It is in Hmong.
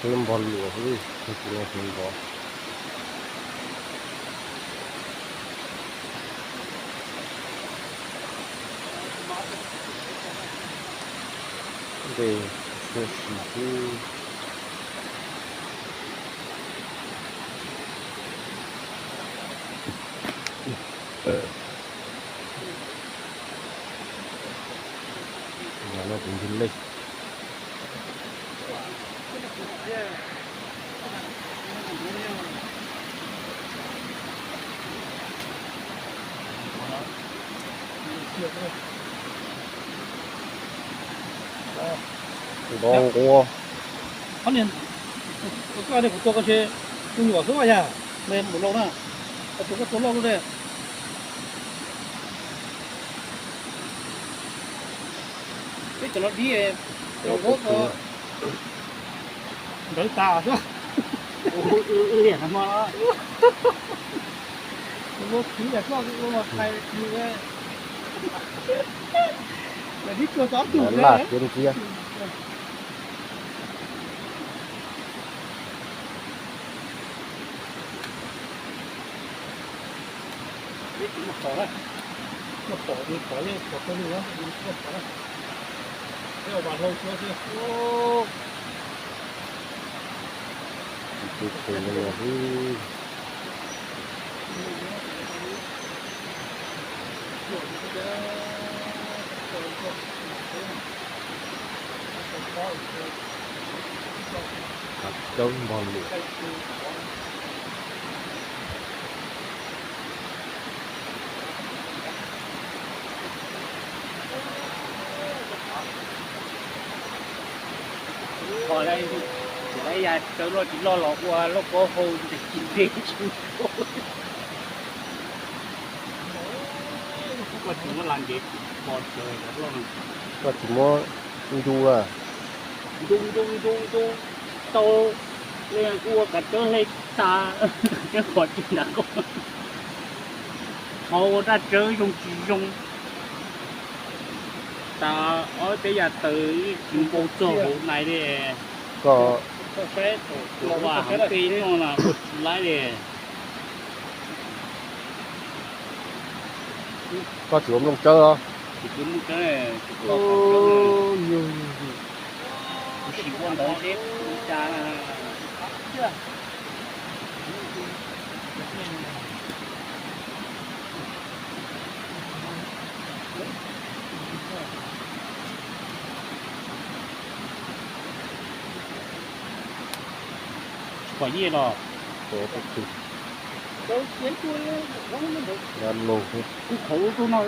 Tsawb npog luas xwb, tus no tus npog. Ntej xwb si xwb. Tus ntug lej. Nqo nqua. Koj niam, koj niam kuv tua koj tse, kuv nyuam xwb yog, me npum loj na, koj tua koj tua loj lub de. Peb cov los dib, cov ua ko nrawv tas xwb. Ua liam no, ua khiv yam koj ua los thais nws, yam dib tuag tau ob tug laj thiab ntxiab. Peb tsis muaj qos na, muaj qos, qos yeej qos tau lug na, tsis muaj qos na. Peb ua vas hlau xwb xwb. Tsawb npog luas. Ho lawv yam tsawv loj tsis loj los ua lauj kaub hau ntev tsis ntev tsis ntev. Koj tsis muab las ntev pos tsawv loj no. Koj tsis muab ncu a. Ncu ncu ncu ncu tau, ua kav tsawb hle tas, kav tsawb pos tsawg ntag koj. Thov ua dab tsawb zoo tsis zoo. Tas ob peb yam taws tsis npau txog hauv nais li. Koj ua heev peb noj na, koj tsis laib li. Koj tsis ua nplooj tsawb os? Tsis ua nplooj tsawb, tsis ua nplooj tsawb. Kuv sim ua ntawd seb puas cas. Tsis pom nyiaj los? Kuv qhov lub tug no.